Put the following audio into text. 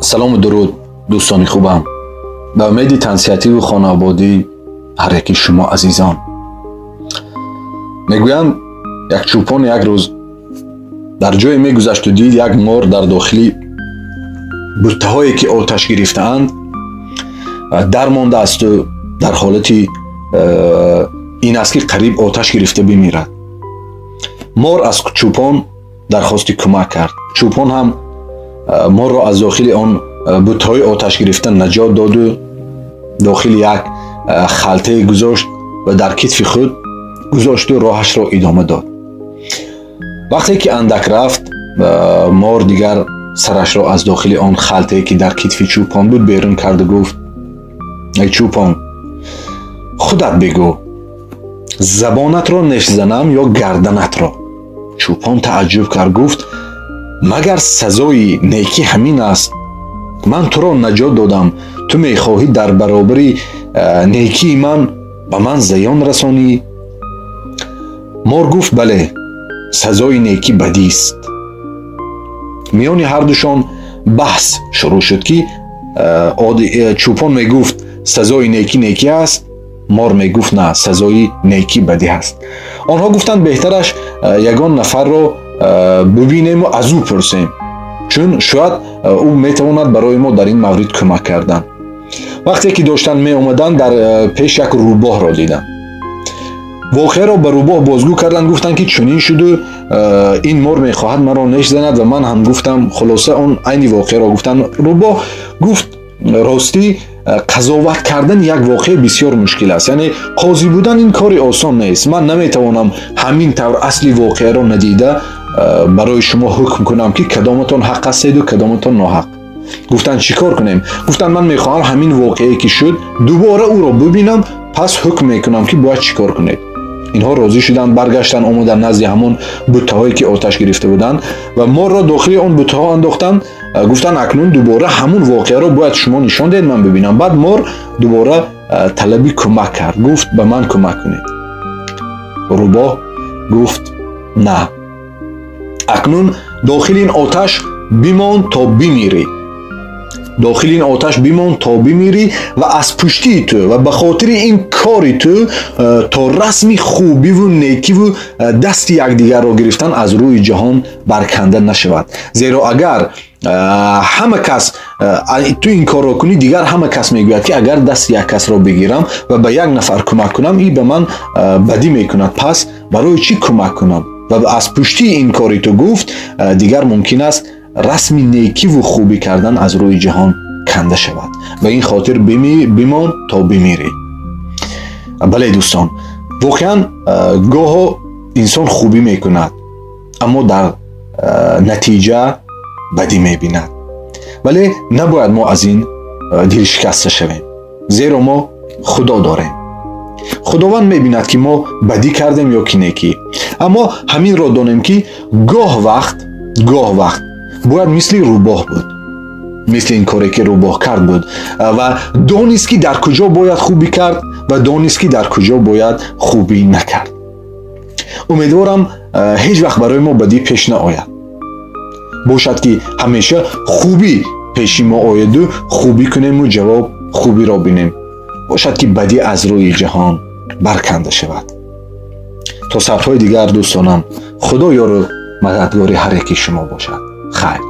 Салому дуруд, дӯстони хубам. Ба умеди тансиҳативу хонаободӣ ҳар яки шумо азизон. Мегӯянд, як чӯпон як рӯз дар ҷое мегузашту дид, як мор дар дохили буттаҳое, ки оташ гирифтаанд, дармондаасту дар ҳолати ин аст, ки қариб оташ гирифта бимирад. Мор аз чӯпон дархости кӯмак кард. Чӯпон ҳам морро аз дохили он буттаҳои оташ гирифта наҷот доду дохили як халтае гузошт ва дар китфи худ гузошту роҳашро идома дод. Вақте ки андак рафт, мор дигар сарашро аз дохили он халтае, ки дар китфи чӯпон буд, берун карду гуфт: «Эй чӯпон, худат бигӯ, забонатро неш занам ё гарданатро?» Чӯпон тааҷҷуб кард, гуфт: «Магар сазои некӣ ҳамин аст? Ман туро наҷот додам, ту мехоҳӣ дар баробари некии ман ба ман зиён расонӣ?» Мор гуфт: «Бале, сазои некӣ бадист». Миёни ҳардушон баҳс шурӯъ шуд, ки чӯпон мегуфт, сазои некӣ некӣ аст, мор мегуфт, на, сазои некӣ бадӣ аст. Онҳо гуфтанд, беҳтараш ягон нафарро бубинему аз ӯ пурсем, чун шояд ӯ метавонад барои мо дар ин маврид кӯмак кардан. Вақте ки доштанд меомаданд, дар пеш як рӯбоҳро диданд. Воқеаро ба рӯбоҳ бозгӯ карданд, гуфтанд, ки чунин шуду ин мор мехоҳад маро неш занад ва ман ҳам гуфтам. Хулоса, он айни воқеаро гуфтанд. Рӯбоҳ гуфт: «Ростӣ, қазоват кардани як воқеа бисёр мушкил аст, яъне қозӣ будан ин кори осон нест. Ман наметавонам ҳамин тавр асли воқеаро надида барои шумо ҳукм кунам, ки кадоматон ҳақ ҳастеду кадоматон ноҳақ». Гуфтанд: «Чӣ кор кунем?» Гуфтанд: «Ман мехоҳам ҳамин воқеае, ки шуд, дубора ӯро бубинам, пас ҳукм мекунам, ки бояд чӣ кор кунед». Инҳо розӣ шуданд, баргаштанд, омаданд назди ҳамон буттаҳое, ки оташ гирифта буданд, ва морро дохили он буттаҳо андохтанд. Гуфтанд: «Акнун дубора ҳамун воқеаро бояд шумо нишон диҳед, ман бибинам». Баъд мор дубора талаби кӯмак кард, гуфт: «Ба ман кӯмак кунед». Рӯбоҳ гуфт: «На, акнун дохили ин оташ бимон то бимирӣ, дохили ин оташ бимон то бимирӣ ва аз пуштии ту ва ба хотири ин кори ту то расми хубиву некиву дасти якдигарро гирифтан аз рӯи ҷаҳон барканда нашавад. Зеро агар ҳама кас ту ин корро кунӣ, дигар ҳама кас мегӯяд, ки агар дасти як касро бигирам ва ба як нафар кӯмак кунам, ин ба ман бадӣ мекунад, пас барои чӣ кӯмак кунам? Ва аз пуштии ин кори ту, гуфт, дигар мумкин аст расми некиву хубӣ кардан аз рӯи ҷаҳон канда шавад. Ба ин хотир бимон то бимирӣ». Бале, дӯстон, воқеан гоҳо инсон хубӣ мекунад, аммо дар натиҷа бадӣ мебинад. Вале набояд мо аз ин дилшикаста шавем, зеро мо Худо дорем. Худованд мебинад, ки мо бадӣ кардем ё ки некӣ. Аммо ҳаминро донем, ки гоҳ вақт бояд мисли рӯбоҳ буд, мисли ин коре, ки рӯбоҳ кард, буд ва донист, ки дар куҷо бояд хубӣ кард ва донист, ки дар куҷо бояд хубӣ накард. Умедворам, ҳеҷ вақт барои мо бадӣ пеш наояд, бошад, ки ҳамеша хубӣ пеши мо ояду хубӣ кунему ҷавоб хубиро бинем. Бошад, ки бадӣ аз рӯи ҷаҳон барканда шавад. То сабтҳои дигар, дӯстонам, Худо ёру мададгори ҳар яки шумо бошад. Хайр.